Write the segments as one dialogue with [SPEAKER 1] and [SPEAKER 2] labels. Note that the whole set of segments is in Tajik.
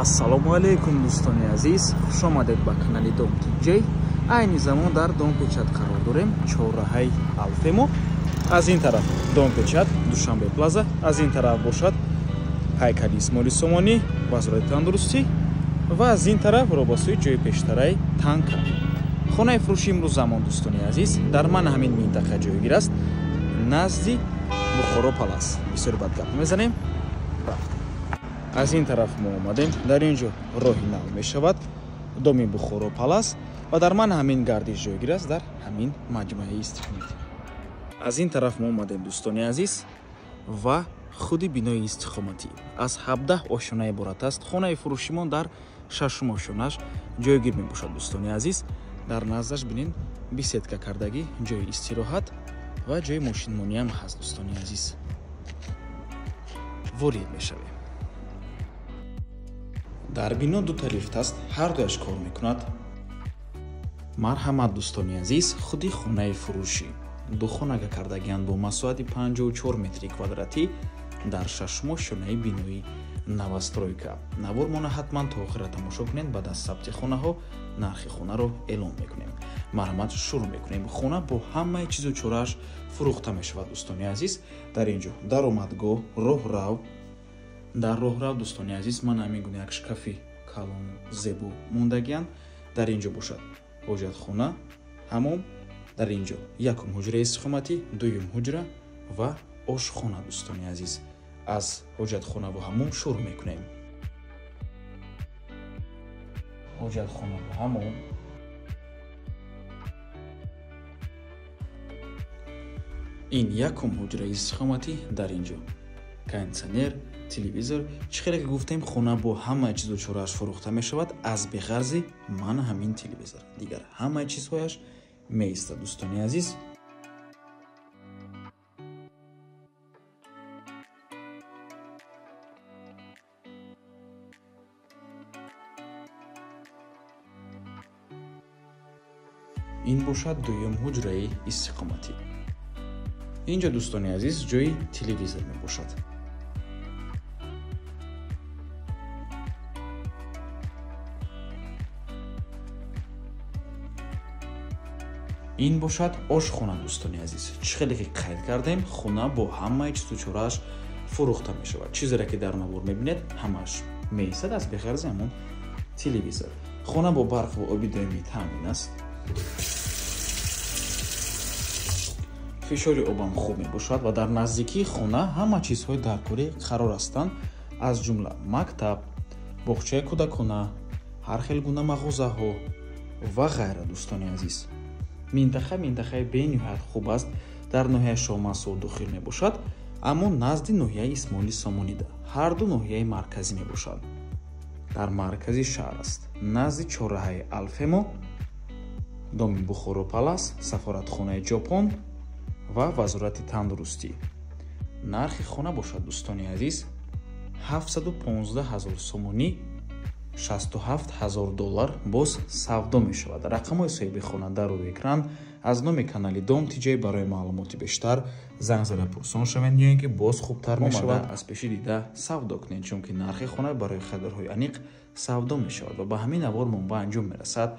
[SPEAKER 1] Ассалому алейкум дӯстони азиз, хуш омадед ба канали Дом ТҶ. Айни замон дар Домпечат қарор дорем, чорраҳаи Алфемо. Аз ин тараф Домпечат, Душанбе Плаза, аз ин тараф бошад ҳайкали Исмоили Сомонӣ, Вазорати тандурустӣ ва аз ин тараф ро ба сӯи ҷои пештараи танка. Хонаи фурӯши имрӯз замон дӯстони азиз дар ман ҳамин минтақа ҷойгир аст, назди Бухоро Палас. Бисёр бад гап мезанем. Рафтем. Аз ин тараф мо омадем, дар ин ҷо роҳи нав мешавад, доми Бухоро Палас ва дар ман ҳамин гардиш ҷойгир аст дар ҳамин маҷмӯаи истиқоматӣ. Аз ин тараф мо омадем дӯстони азиз ва худи бинои истиқоматӣ аз 17 ошёна иборат аст. Хонаи фурӯшимон дар шашум ошёнаш ҷойгир мебошад дӯстони азиз. Дар наздаш бинед беседка кардагӣ, ҷои истироҳат ва ҷои мошинмониам ҳаст дӯстони азиз. Ворид мешавем. Дар бино дута лифт аст, ҳар дуяш кор мекунад. Марҳамат дӯстони азиз, худи хонаи фурӯшӣ ду хонага кардагианд бо масоҳати 54 метри квадратӣ дар шашум ошёнаи бинои новостройка. Навормона ҳатман то охира тамошо кунед, баъд аз сабти хонаҳо нархи хонаро эълон мекунем. Марҳамат шурӯъ мекунем. Хона бо ҳамаи чизу чорааш фурӯхта мешавад дӯстони азиз. Дар ин ҷо даромадгоҳ, роҳрав. Дар роҳрав дӯстони азиз ман ҳамин гуна як шкафи калону зебо мондагианд. Дар ин ҷо бошад ҳоҷатхона, ҳамом, дар ин ҷо якум ҳуҷраи истиқоматӣ, дуюм ҳуҷра ва ошхона дӯстони азиз. Аз ҳоҷатхона ва ҳамом шурӯъ мекунем. Ҳоҷатхона ва ҳамом. Ин якум ҳуҷраи истиқоматӣ, дар ин ҷо кондитсионер, телевизор. Чӣ хеле ки гуфтем, хона бо ҳамаи чизу чорааш фурӯхта мешавад, аз беғарзи ман ҳамин телевизор. Дигар ҳамаи чизҳояш меистад дӯстони азиз. Ин бошад дуюм ҳуҷраи истиқоматӣ. Инҷо дӯстони азиз ҷои телевизор мебошад. Ин бошад ошхона дӯстони азиз. Чӣ хеле ки қайд кардем, хона бо ҳамаи чизу чорааш фурӯхта мешавад. Чизере ки дар навор мебинед, ҳамааш меистад аз беғарзи ҳамон телевизор. Хона бо барқ ва оби доимӣ таъмин аст. Фишори обам хуб мебошад ва дар наздикии хона ҳама чизҳои даркорӣ қарор ҳастанд, аз ҷумла мактаб, боғчаи кӯдакона, ҳар хел гуна мағозаҳо ва ғайра дӯстони азиз. Минтақа минтақаи бениҳоят хуб аст, дар ноҳияи Шоҳмансур дохил мебошад, аммо назди ноҳияи Исмоили Сомонида. Ҳар ду ноҳияи марказӣ мебошад. Дар маркази шаҳр аст, назди чорраҳаи Алфемо, доми Бухоро Палас, сафоратхонаи Ҷопон ва Вазорати тандурустӣ. Нархи хона бошад дӯстони азиз 715 000 сомонӣ, 67 000 доллар боз савдо мешавад. Рақамҳои соҳиби хона дар рӯи экран. Аз номи канали Дом ТҶ барои маълумоти бештар занг зада пурсон шавед, ё ин ки боз хубтар мешавад аз пеши дида савдо кунед, чунки нархи хона барои харидорҳои аниқ савдо мешавад. Ва ба ҳамин навор мо ба анҷом мерасад.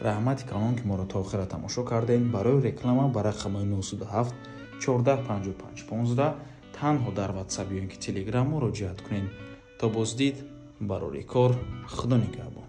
[SPEAKER 1] Раҳмати калон ки моро то охира тамошо кардем. Барои реклама ба рақамҳои 907 14 55 15 танҳо дар WhatsApp ё ин ки Telegram муроҷиат кунед. То боздид, барори кор, Худо нигаҳбон.